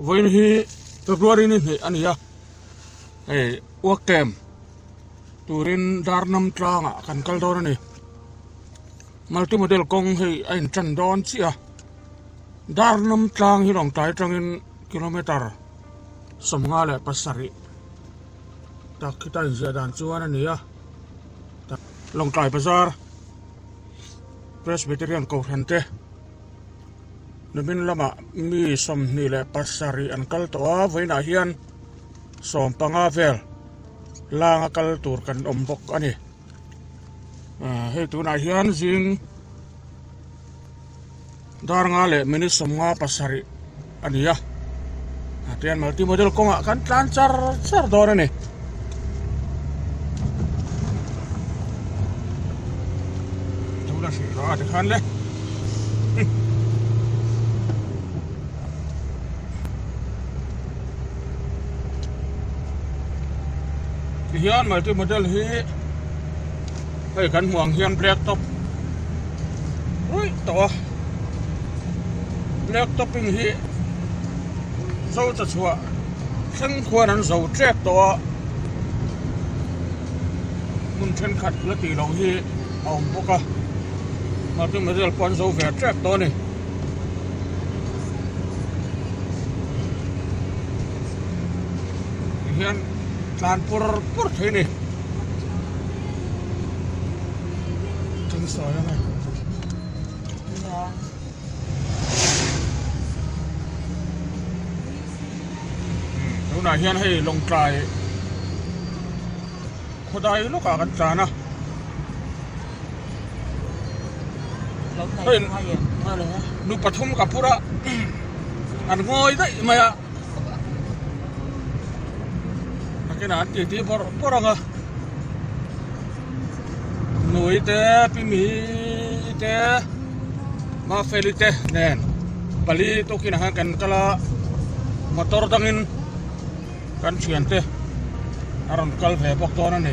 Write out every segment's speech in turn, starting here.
Vawiin hi February ni hnih a ni a, hei work camp turin Darnam tlangah kan kal dawn a ni. Multi model kawng hei a intan dawn chiah a, Darnam tlang hi Lawngtlai atangin kilometer 57 tak khita inziah dan chuan a ni a, Lawngtlai bazar Presbyterian Kohhran te. Nimin lamah mi 27 an kal tawh a, vawiinah hian 15 vel langa kal tur kan awm bawk a ni. Hei tunah hian zing dar nga leh minute 57 a ni a, tihian multi model kawngah kan tlan char char dawn a ni. Tikhan le tihian multi model hi hei kan hmuh ang hian black top ruih tawh a black topping hi zo cha chhuah thleng khuan an zo tep tawh a hmun thenkhat la tih loh hi a awm bawk a multi model pawh an zo ve tep tawh a ni. Tihian tlan pur pur thei a ni. Kan sawi ang e. Tunah hian hei Lawngtlai khawdai lawkah kan tlan a. Hei nu pathum ka phur a an ngawi daih mai a. Nakinah an titi bawrh bawrh ang a. Nui te pi mi te Mafeli te nen pali tukin ah khan kan kal a motor dangin kan thiante a rawn kal ve bawk dawn a ni.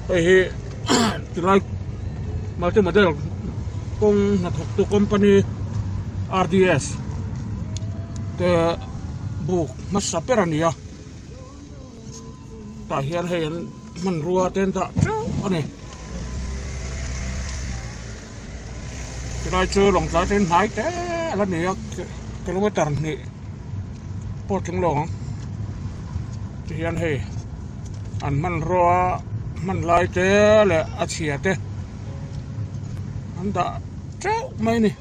Hei hi tilai multi model kawng hnathawktu company R D S te buk hmasa ber a ni a tah hian hei an hmanrua te an dah teuh a ni tilai chu lawngtlai te hnai te a la ni a kilometer hnih pawh tling lo ang tihian hei an hmanrua hman lai te leh a chhia te an dah teuh mai a ni.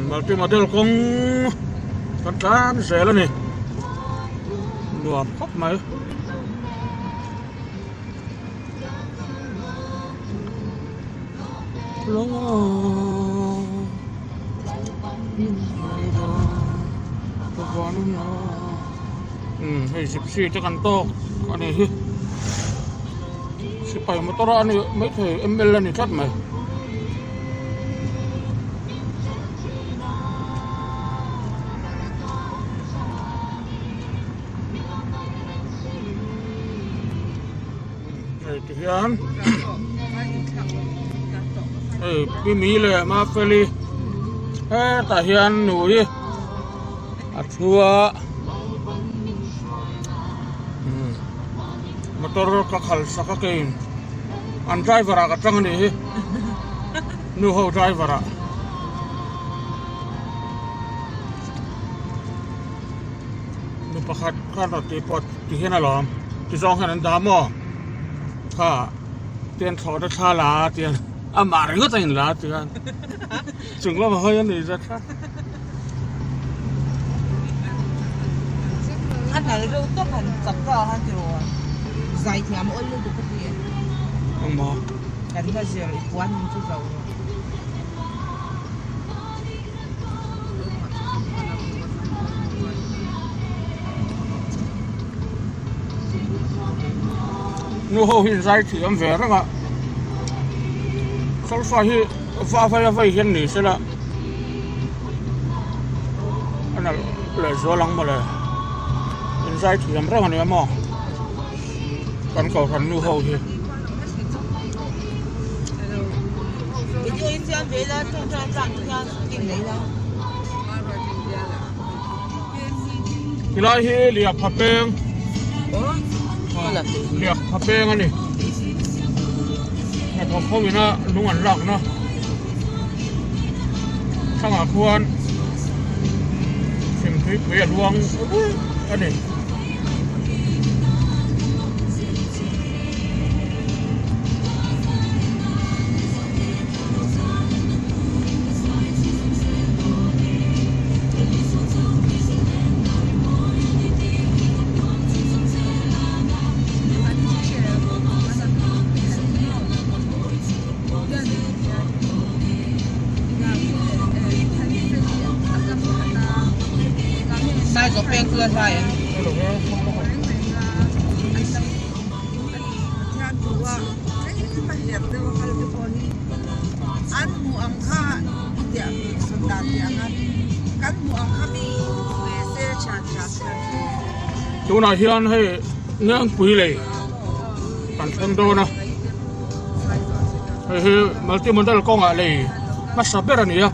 Multi model kawng kan tlan zel a ni nuam khawp mai. Hei gypsy te kan tawk a nih hi sipai motor a ni maithei M L a ni tlat mai. Hei ti hian hei pi mi leh mafeli hetah hian nui a thu a motor ka khal sak a keiin an driver ah ka tang a nih hi nu ho driver ah. Nu pakhat khan rawn tih pawh ti hian alawm ti zawng hian an dah maw kha tian thlawh te thla la a tian amah ringawt a inla a tian chung lamah hawi a ni zet kha. A nal reuh tawp han chak ta han ti rawh zaithiam awl lutuk ka ti. Engmaw? Kan la zir i puan min chu zo rawh. Nu ho hi zai thiam ve reng a solfa hi va vai a vai hian ni se la. nalh leh zual ang mawle in zai thiam reng ania maw kan kohhran nu ho hi. Tilai hi Liapha peng Liapha peng a ni hnathawk ho ina lung an lakna thangah khuan thingpuipui a luang a ni. Tunah hian hei Ngengpui lei kan thleng dawn a hei hi multi modal kawngah lei hmasa ber a ni a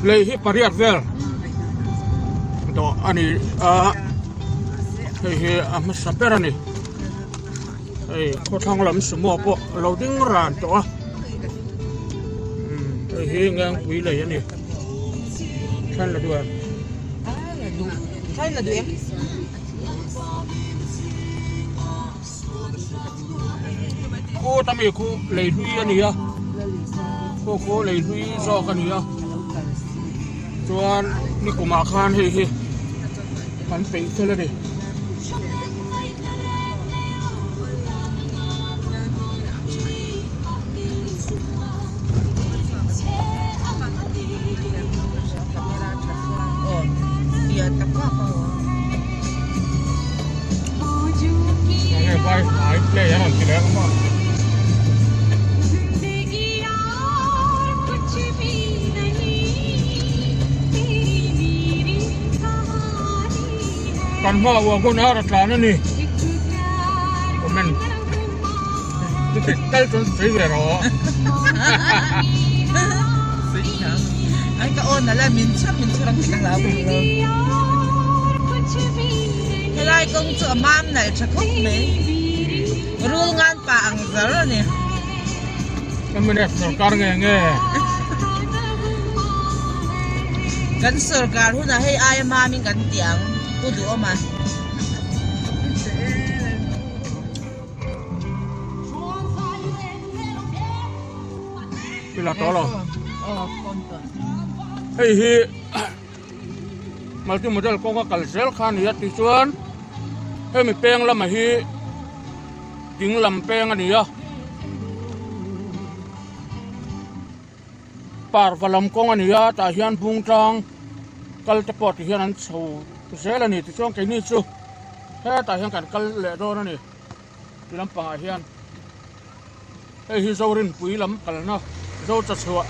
lei hi pariat vel dawh a ni a hei hi a hmasa ber a ni. Hei khawthlang lam sumo pawh a lo ding ran tawh a hei hi Ngengpui lei a ni thlan la duh em thlan la duh em khu ta mi khu lei hlui a ni a khu khu lei hlui zawk a ni a chuan nikumah khan hei hi kan peih fel a ni. Kan hma uah hun a ra tlan a ni. Comment. Chuti tal chuan sawi ve rawh. Ai ka awn ala min chham min chham ka hlau bawk lo. Helai kawng chu a mam nalh tha khawp mai. Rul ngan pa ang zar a ni. Mnf sorkar nge nge. Kan sorkar hunah hei aia mamin kan ti ang Pu Duhawma. Ila tawh lo. Hei hi multi model kawnga kal zel kha a ni a tichuan hemi peng lamah hi ding lam peng a ni a parva lam kawng a ni a tah hian bung tlang kal te pawh ti hian an chho zel a ni tichuan keini chu hetah hian kan kal leh dawn a ni ti lampangah hian hei hi Zorinpui lam kalna Zochachhuah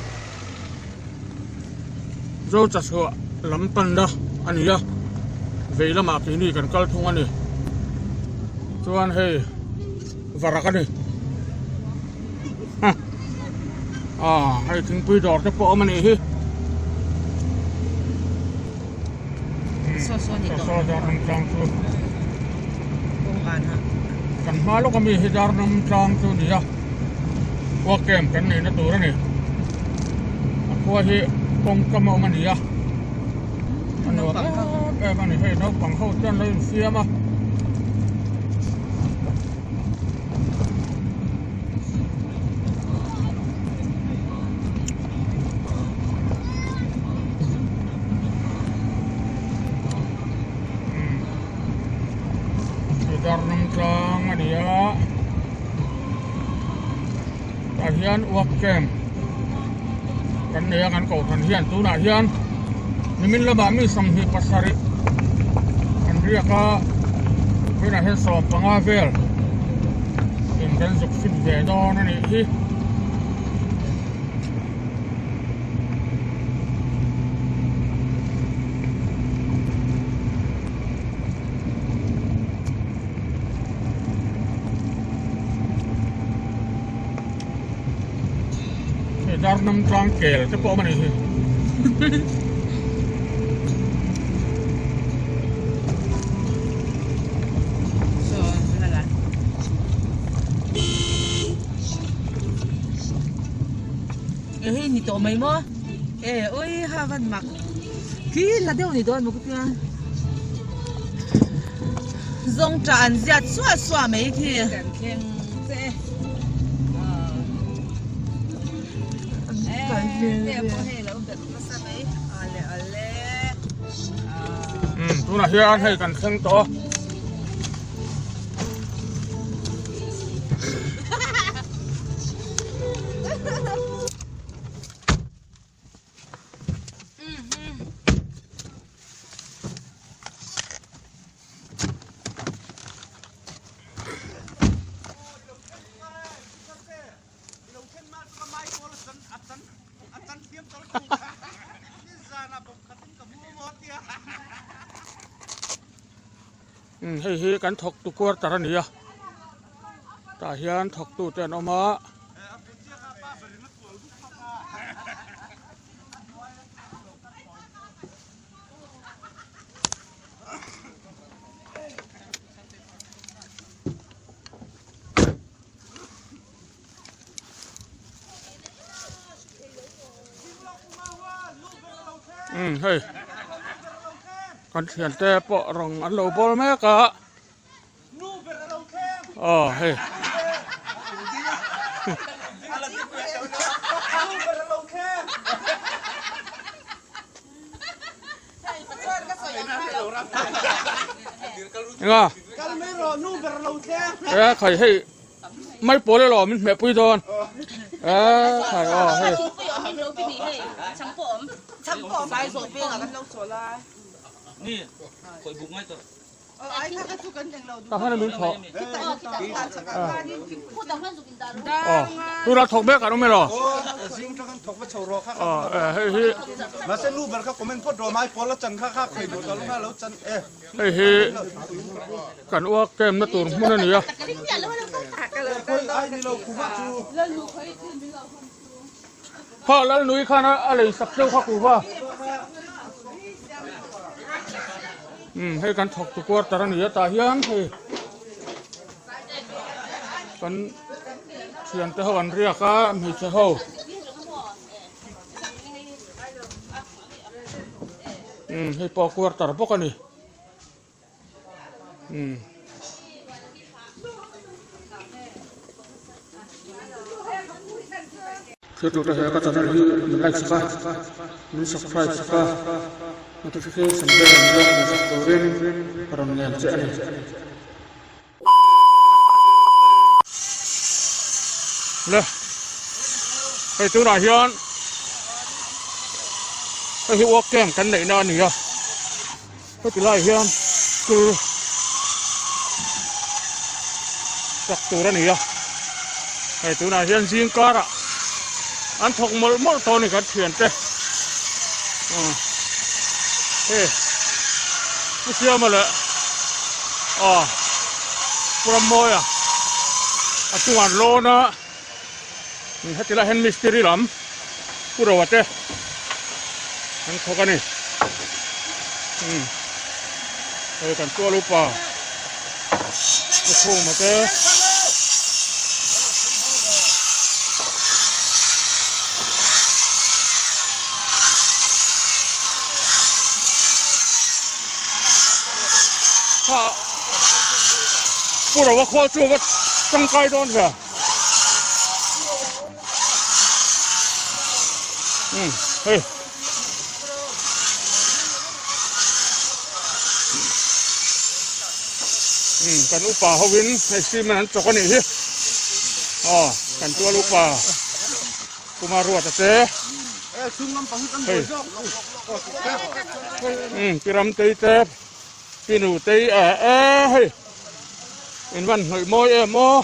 Zochachhuah lam panna a ni a vei lamah keini kan kal thung a ni chuan hei varak a ni ah hei thingpui dawr te pawh a awm a nih hi saw dar hnam tlang chu kan hma lawk ami hi dar hnam tlang chu a ni a khua camp kan neihna tur a ni a khua hi kawngkam a awm a ni a a nuam em em a ni hei naupang ho chuan lo infiam a. Darnam tlang a ni a tah hian work camp kan nei a kan kohhran hian tunah hian nimin lamah mi 27 an riak a tunah hian 15 vel in kan zuk fit ve dawn a nih hi. Farnam tlang kel te pawh a awm a nih hi. E hei ni tawh mai maw e ui ha van mak khi la deuh ni dawn maw ka tia zawng tah an ziat suah suah mai khi kan thleng che Um tunah hian hei kan thleng tawh a. Umm hei hi kan thawktu quarter a ni a tah hian thawktu te an awm a. Umm hei kan thian te pawh rawng an lo bawl mek a aw hei Enga e khai hei mai pawl elaw min hmeh pui dawn e khai aw hei Tah hman a min thawh aw tunah thawk mek an awm elaw aw e hei hi hei hi kan uak kem na tur hmun a ni a. Kha Lalnui khan a lei sak deuh kha kuhva. Umm hei kan thawk tu quarter a ni a tah hian hei kan thiante ho an riak a hmeichhe ho. Umm hei pawh quarter bawk a ni. Umm. Thiltute he ka channel hi min like sak a, min subscribe sak a, notification bell an lo hmu sak turin ka rawn ngen che a ni. Le, hei tunah hian hei hi work camp kan neihna a ni a. Heti lai hian school sak tur a ni a, hei tunah hian zing karah an thawk mawlh mawlh tawh a ni kan thiante umm hei pu Siama leh aw Pu Rammawia a chungah an lawn a heti lai hian mistiri lam Pu Roa te an thawk a ni umm hei kan tual upa Pu Khuma te kha Pu Roa khawl chu a va tangkai dawn ve. Um hei um kan upa hovin hei cement an chawk a nih hi aw kan tual upa Kumar Ruata te hei um pi Ramtei te pi Nutei e e hei in van hnawih mawi em aw.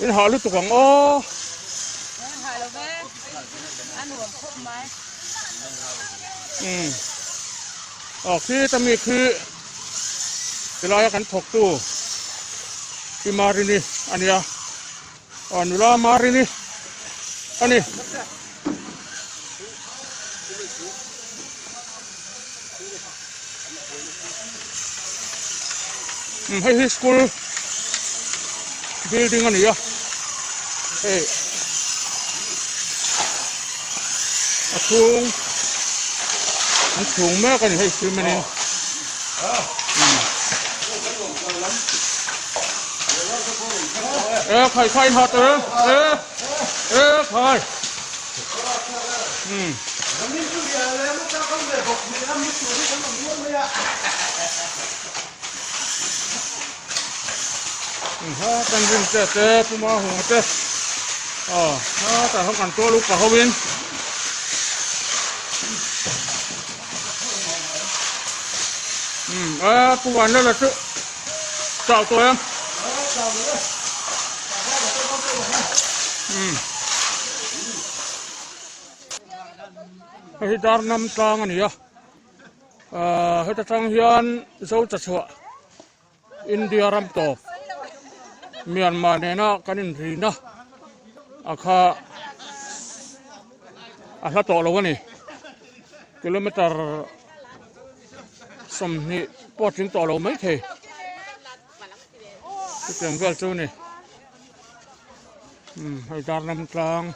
In hah lutuk ang aw. In hah lo ve. A nuam khawp mai. Um. Aw khi ta mi khi tilaia kan thawk tu. Pi Marini a nia aw nula Marini a ni. Hei hi school building a ni a hei a chhung an chhung mek a ni hei cement in. E khai khai in hat e e e khai um ha kan rin te te puma hung te a ha ta hang kan tual upa ho in A pu an la la chu chau tawh em hei hi dar nam tlang a ni a ahh heta tang hian zo cha chhuah India ram tawp Myanmar nena kan inrina a kha a hla tawh lo a ni kilometer 20 pawh a tling tawh lo mai thei chutiang vel chu a ni umm hei darlam tlang.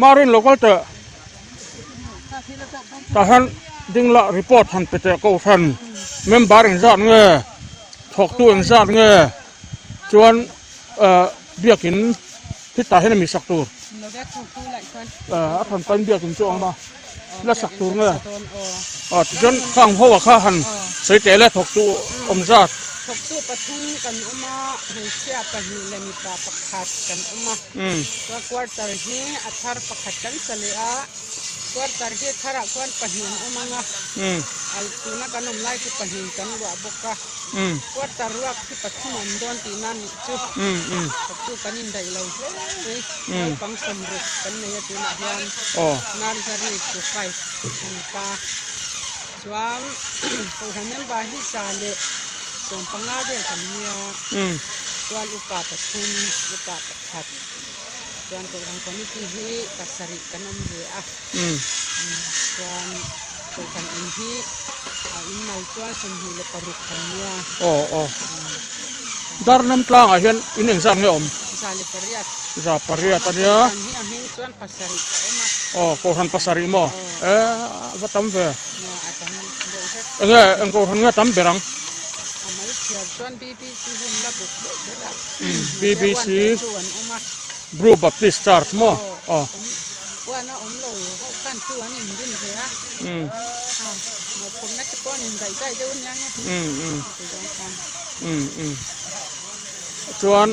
Marin local teh tah hian ding lah report han pe teh kohhran member engzat nge thawktu engzat nge chuan eh biakin khitah hian a mi sak tur eh a than pain biakin chu a awm a. La sak tur nge? Aw tichuan khang ho ah kha han sawi teh le thawktu awm zat. Thawktu pathum kan awm a, hmeichhia pahnih leh mipa pakhat kan awm a. Chuan quarter hi a thar pakhat kan sa leh a, quarter hi tharah khuan pahnih an awm ang a, tuna kan awm lai chu pahnih kan luah bawk a. Quarter ruak hi pathum a awm dawn tihna a nih chu. Thawktu kan indaih lo hle mai. Naupang 60 kan nei a tunah hian nursery to 5 a ni ta. Chuan kohhran member hi 115 vel kan nia. Chuan upa pathum, upa pakhat. Chuan kohhran committee hi pasarih kan awm ve a. Chuan kohhran in hi a in mal chuan 26 kan nia. Aw aw. Darnam tlangah hian in engzat nge awm? 108. 108 a nia. Kohhran hi a hming chuan pasarih a awm a. Aw kohhran pasarih maw? Aw. E va tam ve. Nia a tam deuh hlek. Enge eng kohhran nge tam ber ang? A mal chhiar chuan BBC hun la buk deuh ber a. BBC. Mahse one leh two an awm a. Bru Baptist Church maw? Aw. One a awm lo ho khan two an inrin ve a. Aw mawhphurhna te pawh an indaih daih deuh ania nge. Ti zawng khan. Chuan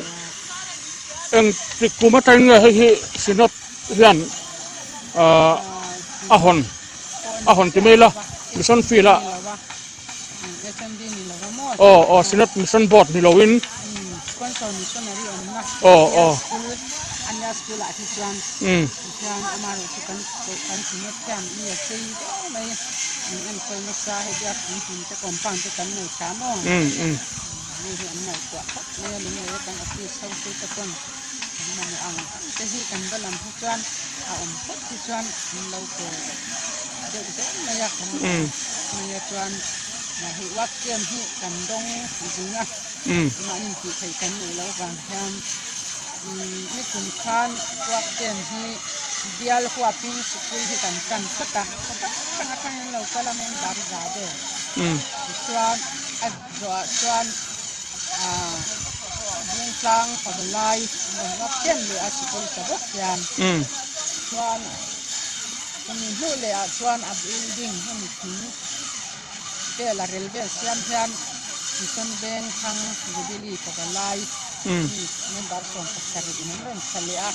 eng tik kum atangin nge hei hi Synod hian a hawn a hawn ti mai la Mission Field ah aw aw Synod Mission Board ni loin aw aw Hei a lung leh kan office ho chu te pawn kan mamawh ang ang te hi kan va lam hi chuan a awm phawt hi chuan an lo pe deuh zel mai a kan mai a chuan hei work camp hi kan dawng zing a mahni tih theih kan neih loh vang hian nikum khan work camp hi bial huapin sikul hi kan tan phawt a hrang hrang atangin lo kal a member za vel tichuan a Zawhah chuan aah Bungtlang pavalai an rawn vak em leh a sikul ta bawk hian chuan chumi hnuh leh ah chuan a building hemi thing vel a rel vel siam hian Mission Veng thlang Jubilee pavalai mi member 70 in an rawn sa leh a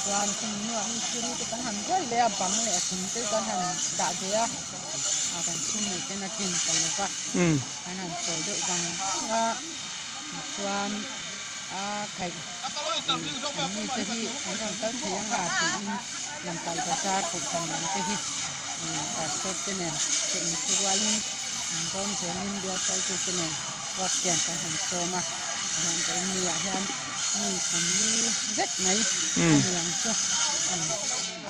chuan chumi hnuah mistiri te kan han ruai leh a bang leh a thing te kan han dah ve a. A kan chhung leh ten a tlin ta lo va, an han chawl deuh vang vang a, tichuan. A khaih an mi te hi an rawn kal thei ang a tiin Lamkai Bazar kohhran lam te hi pastor te nen te inthurualin an rawn zelin bial hruaitu te nen work camp an han sawm a hian vawiin ni ah hian mi 40 zet mai a ni ang chu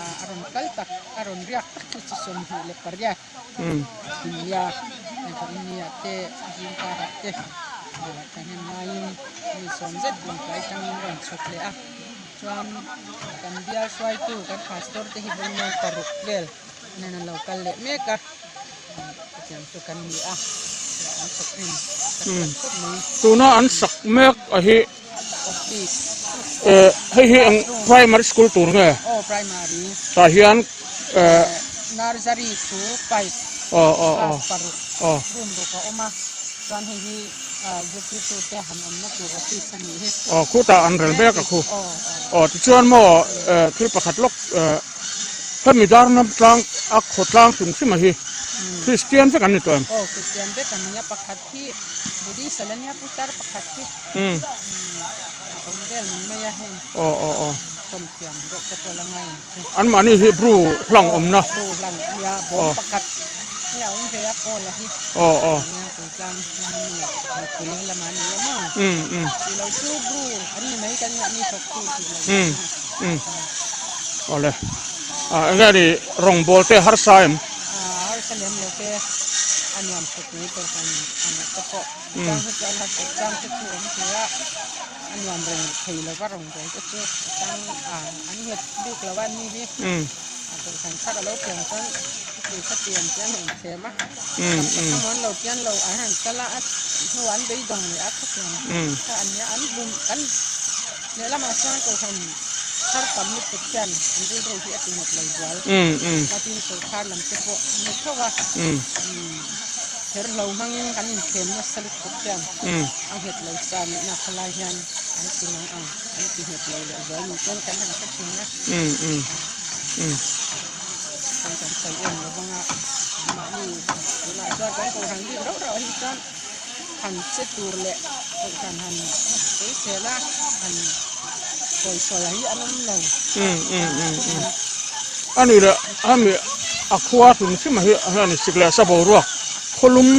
a rawn kal tak a rawn riak tak hi chu 28 India vawiin ni ah te zingkar ah te thahnem ngaiin mi sawm zet lawngtlai atangin rawn chhawk leh a chuan kan bial hruaitu kan pastor te hi vawiin hian paruk vel nen an lo kal leh mek a chutiang chu kan ni a an thawk hnem tak tak khawp mai. Tuna an sak mek a hi office eh hei hi eng primary school tur nge? Aw primary. Tah hian eh nursery chu five aw aw aw class paruk aw room ruk a awm a chuan hei hi zirtirtu te han awmna tur office a nih hi. Aw khutah an rel mek a khu. Aw aw tichuan maw eh thil pakhat lawk eh hemi darnam tlang a khawtlang chung hrim a hi Christian vek an ni tawh em? Aw Christian vek an ni a pakhat hi Buddhist a la nia putar pakhat hi a awm vel mai mai a heng aw aw aw tawm thiam deuh te pawh la ngai ang chu. Anmahni hi Bru hlang awmna. Bru hlang nia bawm pakhat hi a awm ve a kawl a hi. Aw aw. Nia Tuitlang mi Mapui lamah an ni awm a. Tih lo chu Bru an ni mai kan nia mi thawktu tih lo chu. Awle eng nge ni rawngbawl te harsa em? Harsa lem lo te a nuam thawk mai tur kan a nih te pawh chang hi chu an harsa chang te chu awm thei a a nuam reng thei lo va rawngbawl te chu a chang an nghet bik lo a ni hi a kohhran thar a lo pian chuan thil kha pian te an rawn thlem a tak tak an lo pian lo an han kal a a hnuah an beidawng leh a khawpian kha an nia an bum kan lehlamah chuan kohhran thar tam lutuk hian an rilru hi a ti nghet lo zual matin sawrkar lam te pawh an ni tho a kher hlo hmangin kan inthlem nasa lutuk hian a nghet lo sa nihna khalai hian an ti ngang ang an ti nghet lo leh zual ni chuan kan han hre thin a. Kan kan sawi em lo vang a, mahni tunah chuan kan kohhran bik rauh rauh hi chuan han che tur leh kohhran han sawisel a, han sawisawi hi an awm lo. A ni leh hemi a khua hrim hrim hi hian sik leh sa boruak khawlum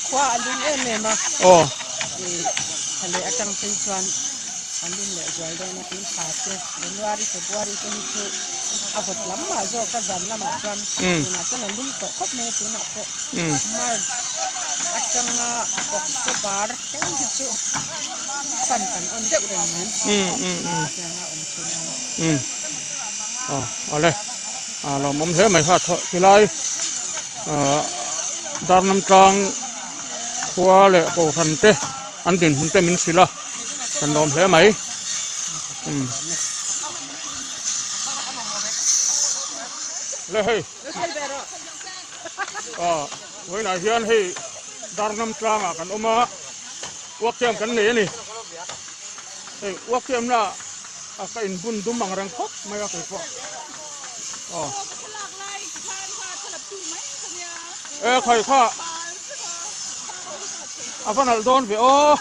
Khua a lum em em a. Aw. Thaleh atang phei chuan an lum leh zual dawn a tun thla te January February te hi chu a vawt lam mah zawk a zan lamah chuan tunah chuan a lum tawh khawp mai a tunah pawh March atanga October thleng hi chu fan kan on deuh reng mai hetianga awm thin a ni. Aw awle a lawmawm hle mai kha tilai Darnam tlang khua leh kohhran te an dinhmun te min hrilh a kan lawm hle mai le hei ah vawiinah hian hei Darnam tlangah kan awm a uak hian kan nei a ni hei uak hian a ka inbun dum ang reng khawp mai a keipawh aw e khai kha a va nalh dawn ve aw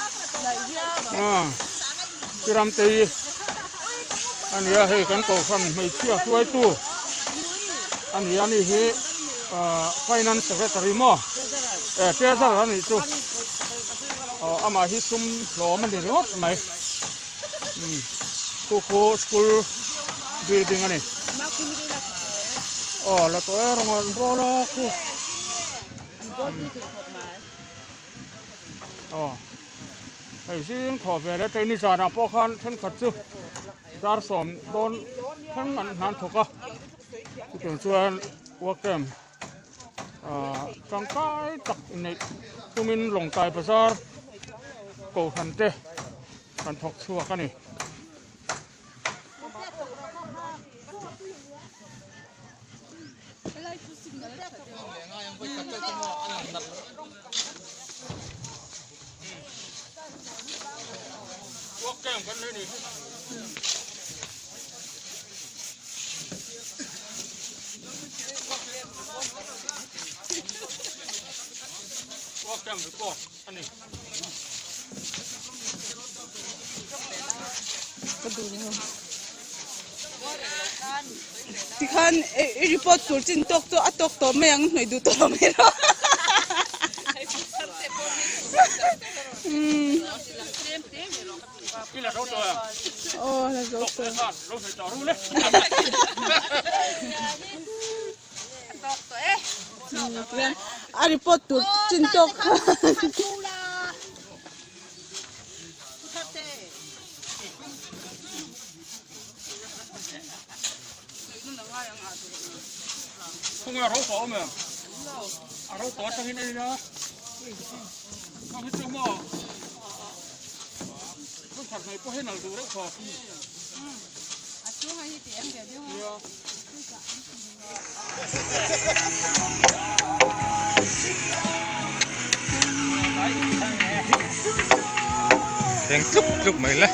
Kiramtei a nia hei kan kohhran hmeichhia hruaitu a ni a ni hi finance secretary maw e treasurer a nih chu aw amah hi sum hlawm a ni ringawt mai. Khu khu school building a ni aw la tawh e rawng an bawl a khu aw hei zing thaw ve leh train nizanah pawh khan thenkhat chu dar sawm dawn thleng an hnan thawk a chutiang chuan work camp ah tangkai tak inneih tumin Lawngtlai bazar kohhran te kan thawk chhuak a ni. Ka duh lo. Tikhan i report tur chin tawk chu a tawk tawh mai ang hnawih duh tawh lo mai rawh. Aw la zo tawh. A report tur chin tawk kha. Eng tlup tlup mai le.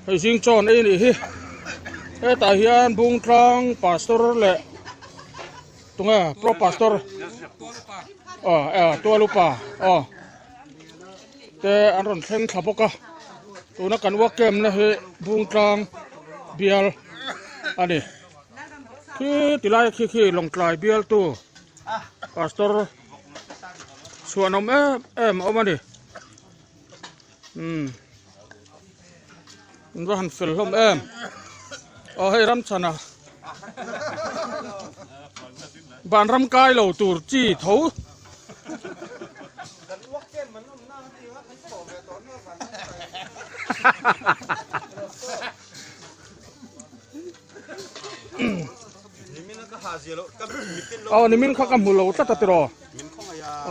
Hei zing chawn ei anih hi hetah hian Bungtlang pastor leh tunge pro pastor aw eh tualupa aw te an rawn thleng thla bawk a tuna kan work camp na hi Bungtlang bial a ni khi tilai khi khi Lawngtlai bialtu pastor chhuanawm em em a awm a ni. Umm in va han fel hlawm em aw hei ram chhan a van ram kai lo tur chi tho aw nimin kha ka hmu lo tlat a tiraw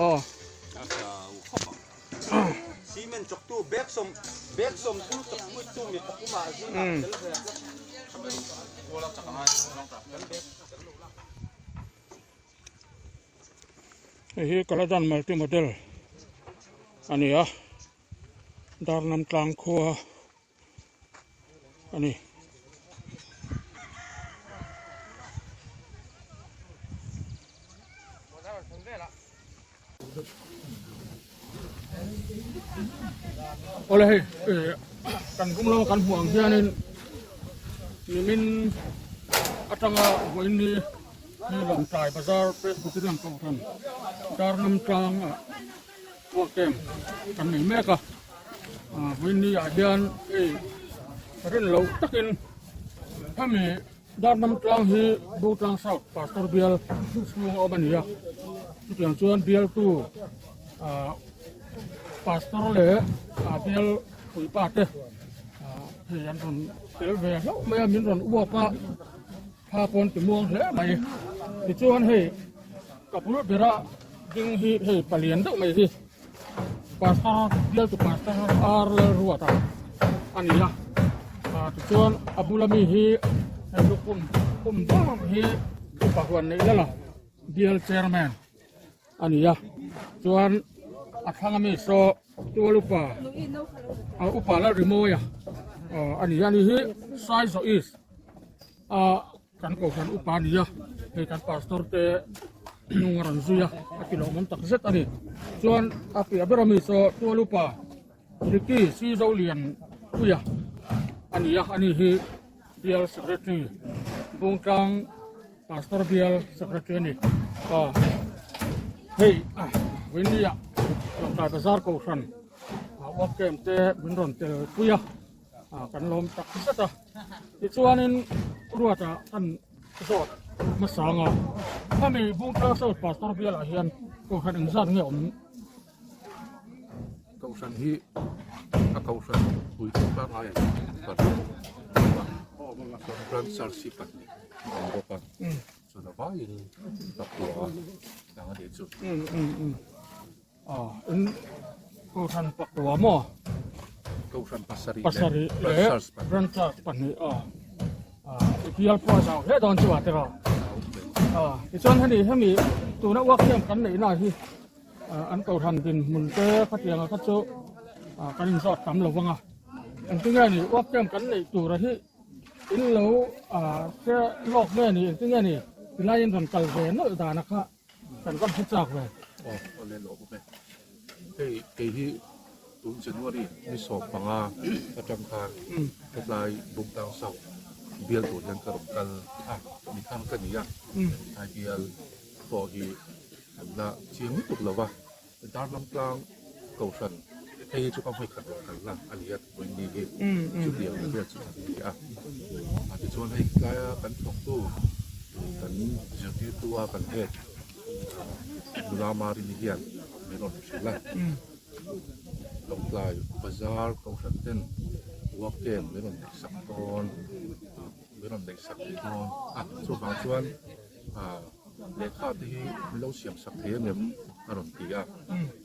aw. Cement chawktu bag sawm bag sawm thum chawkpuitu mi pakumah zingah tel ve Hei hi Kaladan multi model a ni a Darnam tlang khua a ni. Awle hei eh kan kum lama kan hmuh ang hianin nimin atanga vawiin hi hei Lawngtlai bazar Presbyterian kohhran Darnam tlang ah work camp kan nei mek a ah vawiin ni ah hian hei rin loh takin hemi Darnam tlang hi Botlang South Pastor bial chhung a awm a ni a, chutiang chuan bialtu ah Pastor leh ah bial puipa te ah hei an rawn tel ve hlauh mai a, min rawn uap a, thla pawn ti muang hle mai. Tichuan hei ka bul bera ding hi hei palian deuh mai hi Pastor bialtu Pastor R Lalruata a ni a, ah tichuan a bula mi hi hei lukhum khum ber hi upa huan neih lala bial chairman a ni a, chuan a thlang ami saw tual upa ah upa Lalrimawia ah a ni a, ani hi Saizawh East ah. Kan kohhran upa a ni a, hei kan pastor te hnung a rawn zui a, a ti lawmawm tak zet a ni. Chuan a piah ber ami saw tual upa Ricky Sizolian Puia a ni a, ani hi bial secretary Bungtlang pastor bial secretary a ni. Aw hei Winnie-ah Lawngtlai Bazar kohhran work camp te min rawn tel pui a. Ah kan lawm tak zet a tichuanin ruatah kan. zawt hmasa ang a, hemi Bungtlang South Pastor bialah hian Kohhran engzat nge awm? Kohhran hi a kohhran puitling pangngai an pahnih a, branch charge hi pahnih a awm bawk a, chuan a vaiin pakua ang a nih chu. In kohhran pakua maw? Kohhran pasarih pasarih leh branch charge pahnih a, i bial pawh a zau hle dawn chu a tiraw? Tichuan hemi hemi tuna work camp kan neihna hi an kohhran dinhmun te khatianga kha chu kan inzawt tam lo vang a engtinge ni work camp kan neih tura hi in lo hre lawk nge ni engtinge ni tilai in rawn kal ve nawlh dana kha kan va hre chak ve. Aw awle lawm awm e. Hei kei hi tun January ni 15 atang khan hetlai Bungtlang South bial tur hian ka rawn kal a, mithang ka ni a, tlai bial pawh hi An la chiang lutuk lo va, Darlam tlang Kohhran hei hi chu ka hmui khat rawn kal na a ni a, Vawiini hi chutiang la vel chu a ni a. A tichuan hei tlaia kan thawktu kan zirtirtu a kan head nula Marini hian min rawn hrilh a, Lawngtlai Bazar Kohhran ten work camp min rawn neihsak dawn, min rawn neihsak thei dawn a, chuvang chuan Lehkha te hi min lo siam sak thei ang em? a rawn ti a,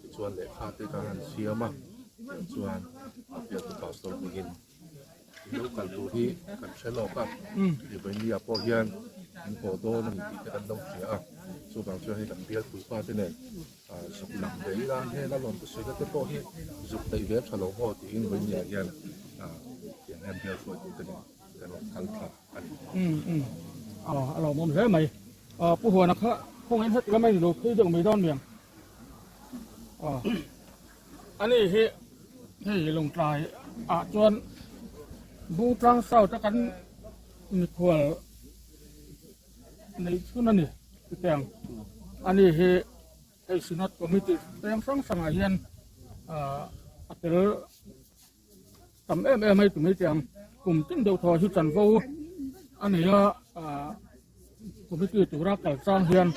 tichuan lehkha te kan han siam a, tichuan a bialtu pastor hmingin in lo kal tur hi kan hre lawk a, Livaini-ah pawh hian in haw dawn a ni tih te kan lo hria a, chuvang chuan hei kan bialpui pa te nen zuk lang ve ila heng a lawm thusawi na te pawh hi zuk daih ve tha lo maw tiin Vawinia hian tiang hian bial hruaitu te nen kan rawn kal thla a ni. A lawmawm hle mai. Pu Huana kha khawngaihin heti lam a ni lo phei deuh mai dawn miang. Ani hi hei Lawngtlai ah chuan Bungtlang South a kan mikhual neih chhun a ni chutiang. Ani hi hei Synod Committee peng hrang hrangah hian a tel tam em em mai tumei teh ang kum tin deuh thaw hi chanvo a nei a committee tura kal chang hian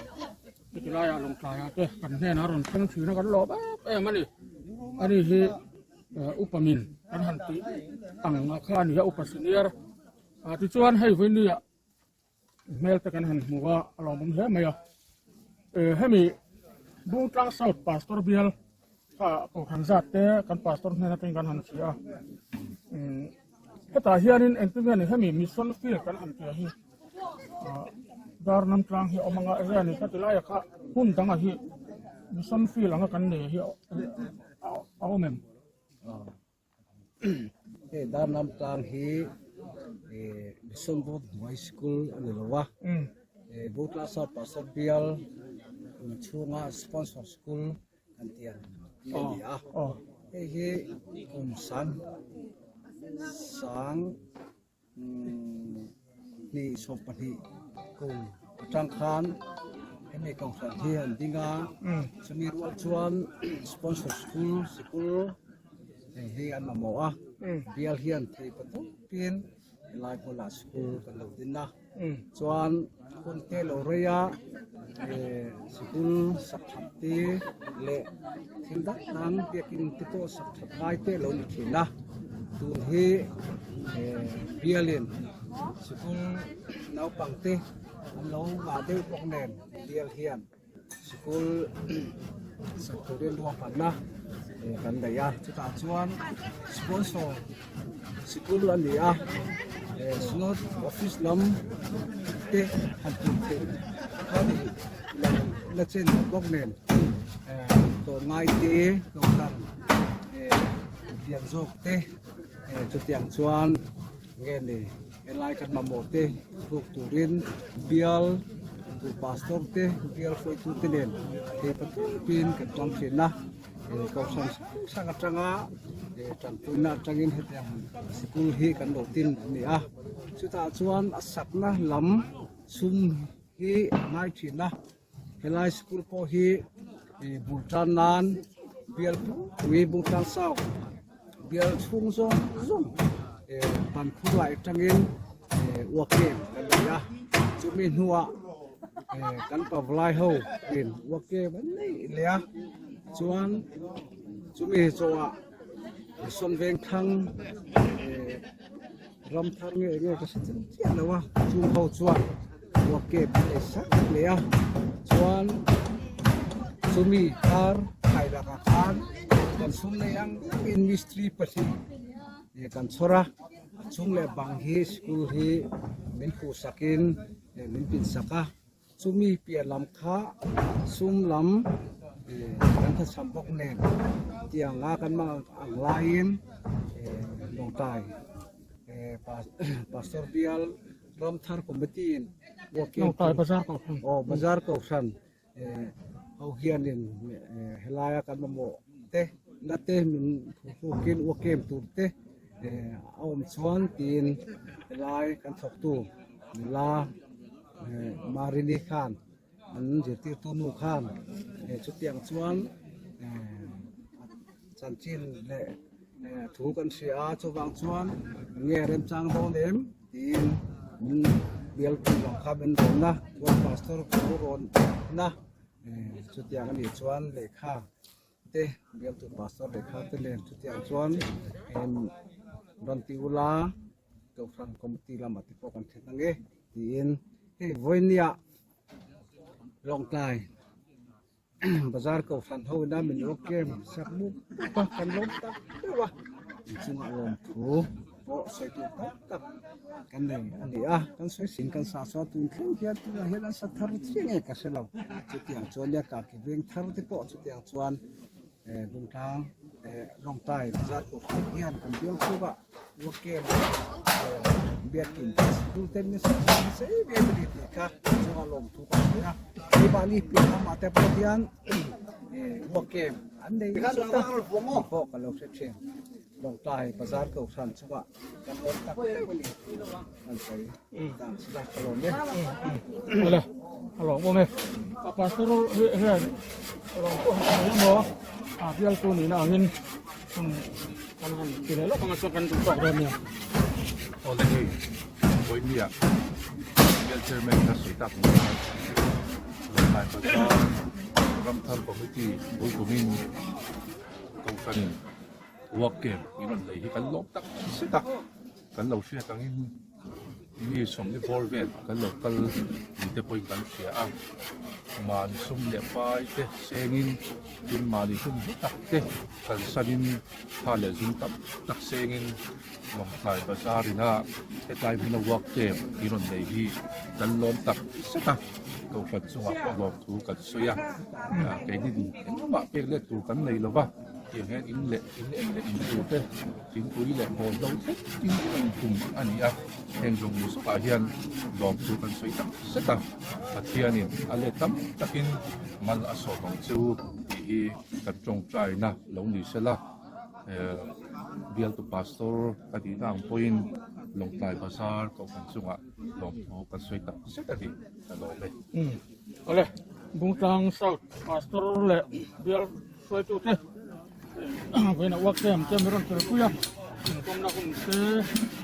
heti laiah lawngtlaiah te kan hnenah rawn thleng thin a kan lawm em em a ni ani hi upa min kan han tih ang ah kha a ni a upa senior tichuan hei vawinia hmel te kan han hmu a a lawmawm hle mai a hemi Bungtlang South Pastor bial kha kohhran zat te kan pastor hnen atangin kan han hria a hetah hianin engtin nge ni hemi mission field kan han tia hi Darnam tlang hi a awm anga enge ni khati laia kha hmun danga hi mission field anga kan nei hi a awm em? Hei Darnam tlang hi Mission Board hnuai sikul a ni lo a, Botla South Pastor Bial chhunga sponsor sikul kan tih ang hi a ni a. Hei hi kum sang sang Hnih 12 kum atang khan hemi kohhran hi an ding a, chumi rual chuan sponsor school sikul hei hi an mamawh a, bial hian thei pathum-in helai hmunah school kan lo din a, chuan hun te lo rei a sikul sak that te leh thil dang dang biakin te pawh sak that ngai te lo ni thin a, tun hi bialin sikul naupang te an lo ngah deuh bawk nen bial hian sikul sak turin ruahmanna kan nei a chutah chuan sponsor sikul a ni a synod office lam te han tih theih kha ni la chen bawk nen tawh ngai te kohhran lian zawk te chutiang chuan nge ni helai kan mamawh te ruk turin bial tu pastor te bial hruaitu te nen thei pathian kan tang thin a kohhran hrang hrang atanga tanpuina atangin hetiang sikul hi kan lo tin a ni a chutah chuan a sakna lam sum hi a ngai thin a helai sikul pawh hi bul tan nan bial pui bul tan sau bial chhung zawng zawng pan khur lai atangin uak em kan nei a. Chumi hnuah kan pavlai ho in work camp an nei leh a, chuan chumi zawhah Sawn Vengthlang ram thar nge nge ka hre chiang chiah lo a, chung ho chuan work camp an nei sak leh a, chuan chumi kar khai lakah khan kan sum nei ang angin mistri pahnih kan chhawr a. A chung leh bang hi school hi min hmuh sakin min pin sak a, chumi piah lam kha sum lam kan thachham bawk nen tianga kan hmang ang laiin Lawngtlai Pastor Bial Ramthar Committee in Lawngtlai Bazar Kohhran aw Bazar Kohhran Ho hianin helaia kan mamawh te na te min phuhrukin ua kem tur te a awm chuan tiin helai kan thawktu nula Marini khan an zirtirtu nu khan chutiang chuan chanchin leh thu kan hria a chuvang chuan nge remchang dawn em? Tiin min bialtu lam kha min rawn a, chuan pastor thu rawn na chutiang a nih chuan lehkha te bialtu pastor lehkha te nen chutiang chuan rawn ti ula kohhran committee lamah te pawh kan then ang e tiin hei vawinia Lawngtlai Bazar kohhran ho ina min lo kem sak mup mup a, kan lawm tak deuh a, inchungah lawmthu pawh sawi tur tam tak kan nei a ni a, kan sawi sin kan sa chuan tun thleng hian tunah hian an sa thar chiah nge ka hre lo, chutiang chuan nia kaki veng thar te pawh chutiang chuan Bungtlang Lawngtlai Bazar kohhran hian kan bial chhungah Work camp biakin school te nasa nasa em em a ni tih kha chunga lawmthu kan sawi a keimahni piah lamah te pawh hian work camp an nei nasa ta tih pawh ka lo hre thin Lawngtlai bazar kohhran chungah kan awm tak deuh a ni tih kan sawi dan chu ka lawm e. Awle a lawm awm e a pastor hian lawm pawh han sawi emaw a bialtu nihna angin Kan han ti leh lawk anga chuan kan duh tawk dawn nia. Awle hei Vawinia Bial Chairman ka sawi tak ang khan Lawngtlai Bazar Ramthar Committee bul tumin Kohhranin Work Camp in rawn lei hi kan lawm tak zet a, kan lo hriat angin Mi sawmli bawr vel kan lo kal ni te pawhin kan hria a, mahni sum leh pai te sengin tin mahni hun hlu tak te kalsanin tha leh zum tam tak sengin Lawngtlai Bazar ina hetlai hmuna work camp i rawn nei hi kan lawm tak zet a, Kohhran chungah pawh lawmthu kan sawi a, keini engmah pek let tur kan nei lo va, tiang hian in leh in en leh in tur te. Thingpui leh bawlhlo thleng in en tum a ni a, heng zawng zawkah hian lawmthu kan sawi tak zet a, Pathianin a let tam takin mal a sawm ang chu tih hi kan tawngtaina lo ni sela, bialtu pastor ka tihna ang pawhin Lawngtlai Bazar Kohhran chungah lawmthu kan sawi tak zet a ni, ka lawm e. Awle, Bungtlang South Pastor leh bial hruaitute. Vawiin a uak em te mi rawn telpui a inkawmna hun te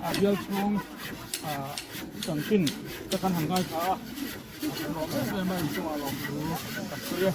a bial chhung ah chanchin te kan han ngaithla a kan lawm em em a inchungah lawmthu kan sawi a.